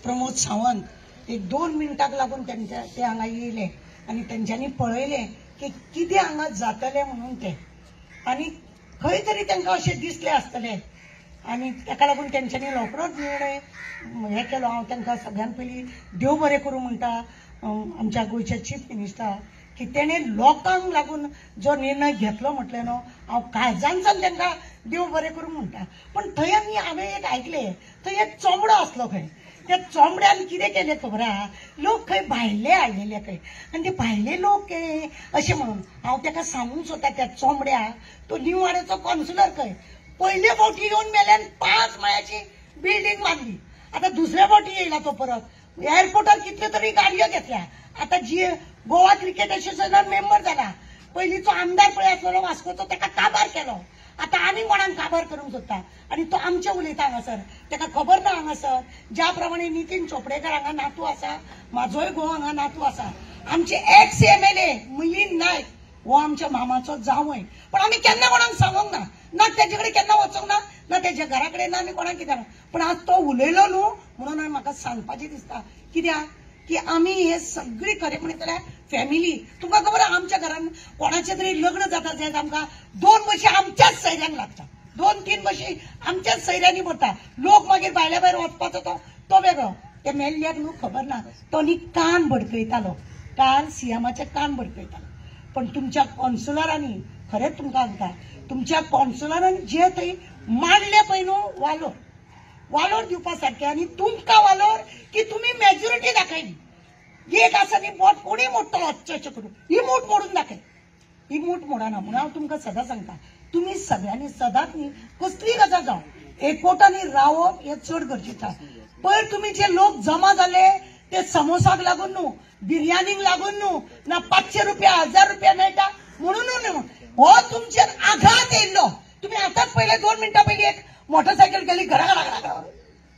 प्रमोद सावंत एक 2 मिनटाक लागून तेंच्या ते हांगा येयले आनी तेंच्यांनी पळयलें की कितें हांगा जातलें म्हणून तें, आनी खंय तरी तांकां अशें दिसलें आसतलें आनी ताका लागून तेंच्यांनी रोखडोच निर्णय हें केलो. हांव तांकां सगळ्यान पयलीं देव बरें करूं म्हणटा आमच्या गोंयच्या चीफ मिनिस्टर की तेणें लोकांक लागून जो निर्णय घेतलो म्हटलें न्हू, हांव काळजांतल्यान तांकां देव बरें करूं म्हणटा. पण थंय आमी हांवें एक आयकलें, थंय एक चोमडो आसलो खंय, त्या चोमड्यान कितें केलें खबर आहा, लोक खंय भायले आयलेले खंय आनी ते भायले लोक अशें म्हणून हांव ताका सांगूंक सोदता, त्या चोमड्या तो निवाड्याचो कॉन्सुलर खंय पयले फावटी येवन मेल्यान 5 माळ्याची बिल्डींग बांदली, आतां दुसऱ्या फावटी येयला तो परत, एअरपोर्टार कितल्यो तरी गाडयो घेतल्या, आतां जी गोवा क्रिकेट एसोसिएशन मेंबर जाला, पयलींचो आमदार पळय आसलेलो वास्कोचो ताका काबार केलो, आतां आनी कोणाक काबार करूंक सोदता आनी तो आमचें उलयता हांगासर, ताका खबर ना हांगासर ज्या प्रमाणे नितीन चोपडेकर हांगा नातू आसा, म्हाजोय घोव हांगा नातू आसा, आमचे ex MLA Milind Naik हो आमच्या मामाचो जांवय, पण आमी केन्ना कोणाक सांगूंक ना, ना तेजे कडेन केन्ना वचोंक ना, ना तेज्या घरा कडेन ना आमी कोणाक कितें. पण आज तो उलयलो न्हू म्हणून म्हाका सांगपाचें दिसता कित्याक की आमी हे सगळी खरें म्हणीत जाल्यार फॅमिली, तुमकां खबर आहा आमच्या घरान कोणाचें तरी लग्न जाता जाल्यार आमकां 2 बशी आमच्याच सैऱ्यांक लागता, 2-3 बशी आमच्याच सैऱ्यांनी भरता, लोक मागीर भायल्या भायर वचपाचो तो वेगळो. ते मेल्ल्याक न्हू खबर ना, तो न्ही कान भडकयतालो, कान सीएमाचे कान भडकयतालो. पण तुमच्या कॉन्सुलरांनी खरेंच तुमकां सांगता, तुमच्या कॉन्सुलरांनी जे थंय मांडले पळय न्हू वालोर, वालोर दिवपा सारकें, आनी तुमकां वालोर की तुमी मेजॉरिटी दाखयली. एक आसा न्ही बोट कोणूय मोडटलो अच्चे अशें करून, ही मूठ मोडून दाखय, ही मूठ मोडना. म्हणून हांव तुमकां सदां सांगता, तुमी सगळ्यांनी सदांच न्ही कसलीय गजाल जावं एकवटांनी रावप हें चड गरजेचें आसा. पयर तुमी जे लोक जमा जाले ते समोसाक लागून न्हू, बिर्याणीक लागून न्हू, ना 500 रुपया 1000 रुपया मेळटा म्हणून न्हू, हो तुमचेर आघात येयल्लो. तुमी आतांच पयले 2 मिनटां पयलीं एक मोटरसायकल गेली घरा घरा घरा,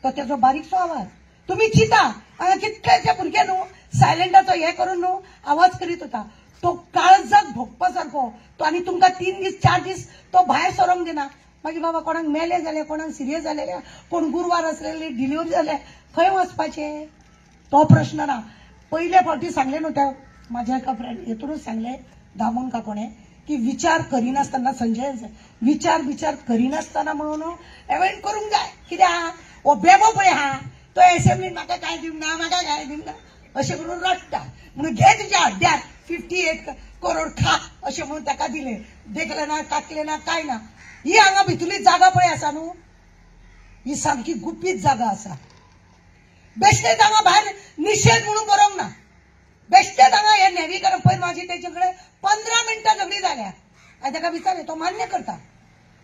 तो तेजो बारीकसो आवाज तुमी चिंता हांगा कितलेशे भुरगे न्हू सायलंटाचो हे करून न्हू आवाज करीत होता, तो काळजाक भोगपा सारको तो, आनी तुमकां 3 दीस 4 दीस तो भायर सरोंक दिना. मागीर बाबा कोणाक मेले जाले, कोणाक सिरियस जाले, कोण गुरवार आसलेले डिलिव्हरी जाले, खंय वचपाचें तो प्रश्न ना. पयले फावटी सांगलें न्हू त्या म्हाज्या एका फ्रेंड हेतूनच सांगलें दामून का कोणें की विचार करिनासतना, संजय विचार विचार करिनासतना म्हणून एवेंट करूंक जाय, कित्याक हो बेबो पळय आहा तो एसेंब्लीन म्हाका कांय दिवंक ना, म्हाका कांय दिवंक ना अशें करून रडटा, म्हणून घे तुज्या हड्ड्यार 58 करोड खा अशें म्हणून ताका दिलें, देखलें ना काकलें ना कांय ना. ही हांगा भितरली जागा पळय आसा न्हू, ही सामकी गुपीत जागा आसा, बेश्टेच हांगा भायर निशेध म्हणून बरोवंक ना, बेश्टेच हांगा हे नेवीकर पयर म्हाजी तेजे कडेन 15 मिनटां झगडी जाल्या आनी ताका विचारलें, तो मान्य करता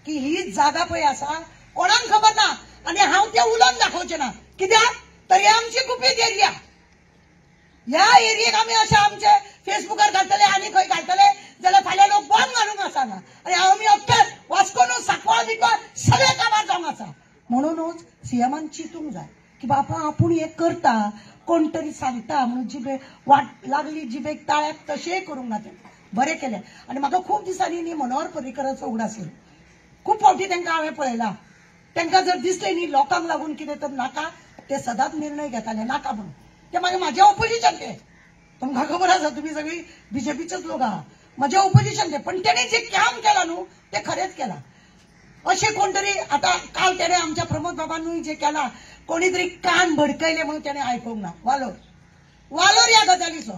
की ही जागा पळय आसा कोणाक खबर ना आनी हांव तें उलोवन दाखोवचें ना, कित्याक तर ही आमची गुपीत एरिया, ह्या एरियेक आमी अशें आमचे फेसबुकार घालतले आनी खंय घालतले जाल्यार फाल्यां लोक बॉम्ब घालूंक आसा हांगा, आनी आमी अख्खे वास्को न्हू सांकवाळ बिकवाळ सगळे काबार जावंक आसा. म्हणूनच सीएमान चिंतूंक जाय की बापा आपूण हें करता, कोण तरी सांगता म्हणून जिबे वाट लागली जिबेक ताळ्याक तशेंय करूंक ना, तें बरें केलें. आनी म्हाका खूब दिसांनी न्ही मनोहर पर्रीकराचो उगडास येयलो, खूब फावटी तांकां हांवें पळयलां, तांकां जर दिसलें न्ही लोकांक लागून कितें तर नाका, ते सदांच निर्णय घेताले नाका म्हणून, ते मागीर म्हाजें ओपोजिशन ते, तुमकां खबर आसा तुमी सगळीं बीजेपीचेच लोक आहा, म्हाजें ओपोजिशन ते, पण तेणें जें काम केलां न्हू तें खरेंच केलां. अशें कोण तरी आतां काल तेणें आमच्या प्रमोद बाबानूय जें केलां, कोणी तरी कान भडकयले म्हणून तेणें आयकूंक ना, वालोर वालोर ह्या गजालीचो,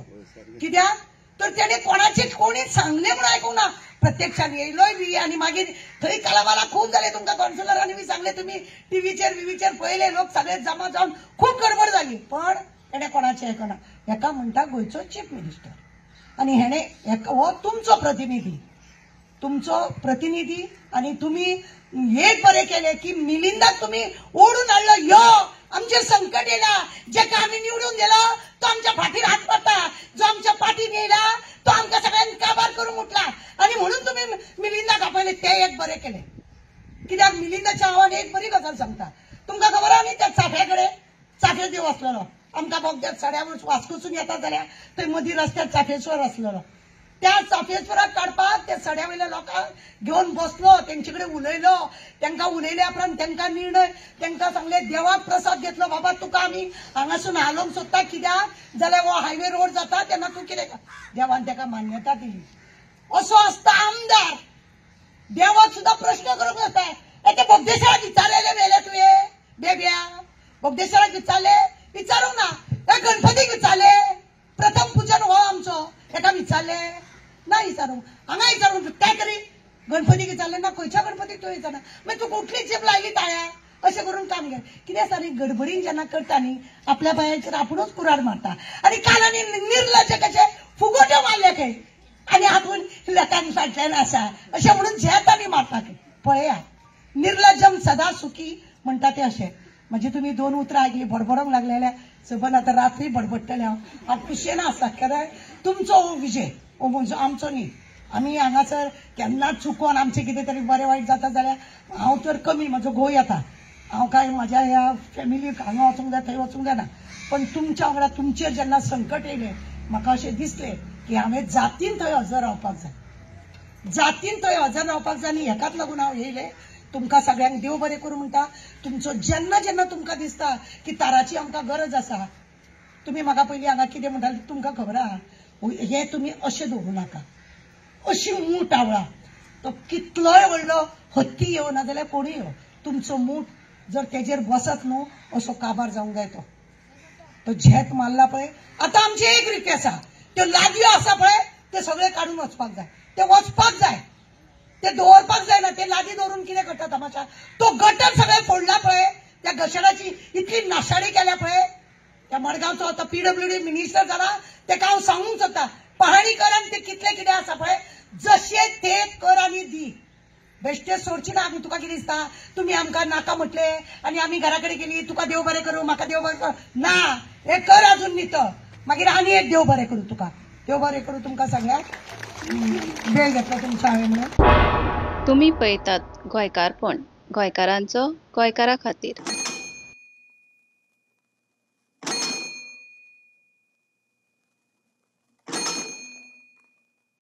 कित्याक तर तेणें कोणाचें कोणी सांगलें म्हणून आयकूंक ना, प्रत्यक्षान येयलोय बी आनी मागीर थंय कालाबाला खूब जाले, तुमकां कॉन्सुलरांनी बी सांगलें, तुमी टिवीचेर विवीचेर पळयले, लोक सगळे जमा जावन खूब गडबड जाली, पण तेणें कोणाचें आयकना. हेका म्हणटा गोंयचो चीफ मिनिस्टर आनी हेणें हो तुमचो प्रतिनिधी, तुमचो प्रतिनिधी, आनी तुमी एक बरें केलें की मिलिंदाक तुमी ओडून हाडलो, यो आमचेर संकट येयला, जेका आमी निवडून दिलो तो आमच्या फाटीर हात मारता, जो आमच्या पाटीर येयला तो आमकां सगळ्यांक काबार करूंक उठला, आनी म्हणून तुमी मिलिंदाक आपयले, तें एक बरें केलें. कित्याक मिलिंदाच्या हांव एक बरी गजाल सांगता, तुमकां खबर आहा न्ही त्या चाफ्या कडेन चाफे देव आसलेलो, आमकां बोगद्यात सड्या वास्कोसून येता जाल्यार थंय मदीं रस्त्यार चाफेश्वर आसलेलो, त्या चाफेश्वराक काडपाक त्या सड्या वयल्या लोकांक घेवन बसलो, तेंचे कडेन उलयलो, तांकां उलयल्या उपरांत तांकां निर्णय, तांकां सांगले देवाक प्रसाद घेतलो, बाबा तुका आमी हांगासून हालोवंक सोदता, कित्याक जाल्यार हो हायवे रोड जाता तेन्ना तूं कितें, देवान ताका मान्यता दिली. असो आसता आमदार. देवाक सुद्दां प्रश्न करूंक जाता, ते बोगदेश्वराक विचारलेले मेले तुवें बेब्या, बोगदेश्वराक विचारले, विचारूंक ना, हे गणपतीक विचारले, प्रथम पूजन हो आमचो, हेका विचारले ना, विचारूंक हांगा विचारूंक काय तरी गणपतीक विचारले ना, खंयच्या गणपतीक तुवें विचारना, मागीर तुका उठली जीप लायली ताळ्या, अशें करून काम घे. कितें आसा न्ही, गडबडीन जेन्ना करता न्ही आपल्या पांयाचेर आपुणूच कुराड मारता. आनी काल आनी निर्लज्ज कशे फुगोट्यो मारले खंय, आनी आपूण लोकांनी फाटल्यान आसा अशें म्हणून झेत आनी मारता खंय. पळया, निर्लज्जम सदा सुखी म्हणटा ते अशें. म्हणजे तुमी दोन उतरां आयकली, बडबडोंक लागलेले सबंद आतां रात्री बडबडटले हांव, हांव खुशयेन आसता. कारण तुमचो हो विजय, हो म्हजो आमचो न्ही. आमी हांगासर केन्नाच चुकोन आमचें कितें तरी बरें वायट जाता जाल्यार हांव तर कमी, म्हजो घोव येता, हांव काय म्हज्या ह्या फॅमिलीक हांगा वचूंक जाय थंय वचूंक जायना, पण तुमच्या वांगडा तुमचेर जेन्ना संकट येयलें म्हाका अशें दिसलें की हांवें जातीन थंय हजर रावपाक जाय, जातीन थंय हजर रावपाक जाय. आनी हेकाच लागून हांव येयलें. तुमकां सगळ्यांक देव बरें करूं म्हणटा. तुमचो जेन्ना जेन्ना तुमकां दिसता की ताराची आमकां गरज आसा, तुमी म्हाका पयलीं हांगा कितें म्हणटाले तुमकां खबर आहा, हें तुमी अशें दवरूं नाका, अशी मूठ आवळा, तो कितलोय व्हडलो हत्ती येवना जाल्यार कोणूय येवं, तुमचो मूठ जर तेजेर बसत न्हू असो काबार जावंक जाय. तो तो झेत मारला पळय. आतां आमची एक रिक्वेस्ट आसा, त्यो लादयो आसा पळय ते सगळे काडून वचपाक जाय, ते वचपाक जाय, ते दवरपाक जायना. ते लादी दवरून कितें करता तमाशा, तो गटर सगळे फोडला पळय, त्या गशराची इतली नाशाडी केल्या पळय. त्या मडगांवचो आतां पीडब्ल्यूडी मिनिस्टर जाला, तेका हांव सांगूंक सोदता, पहाणी कर आनी ते कितले कितें आसा पळय जशे ते कर आनी दी, बेश्टे सोडची ना. आमी तुका कितें दिसता, तुमी आमकां नाका म्हटले आनी आमी घरा कडेन गेली, तुका देव बरें करूं म्हाका देव बरें करूं ना, हे कर अजून नितळ, मागीर आनी एक देव बरें करूं तुका, देव बरें करूं तुमकां सगळ्यांक. वेळ घेतला तुमचो हांवें म्हणून. तुमी पळयतात गोंयकारपण, गोंयकारांचो गोंयकारा खातीर.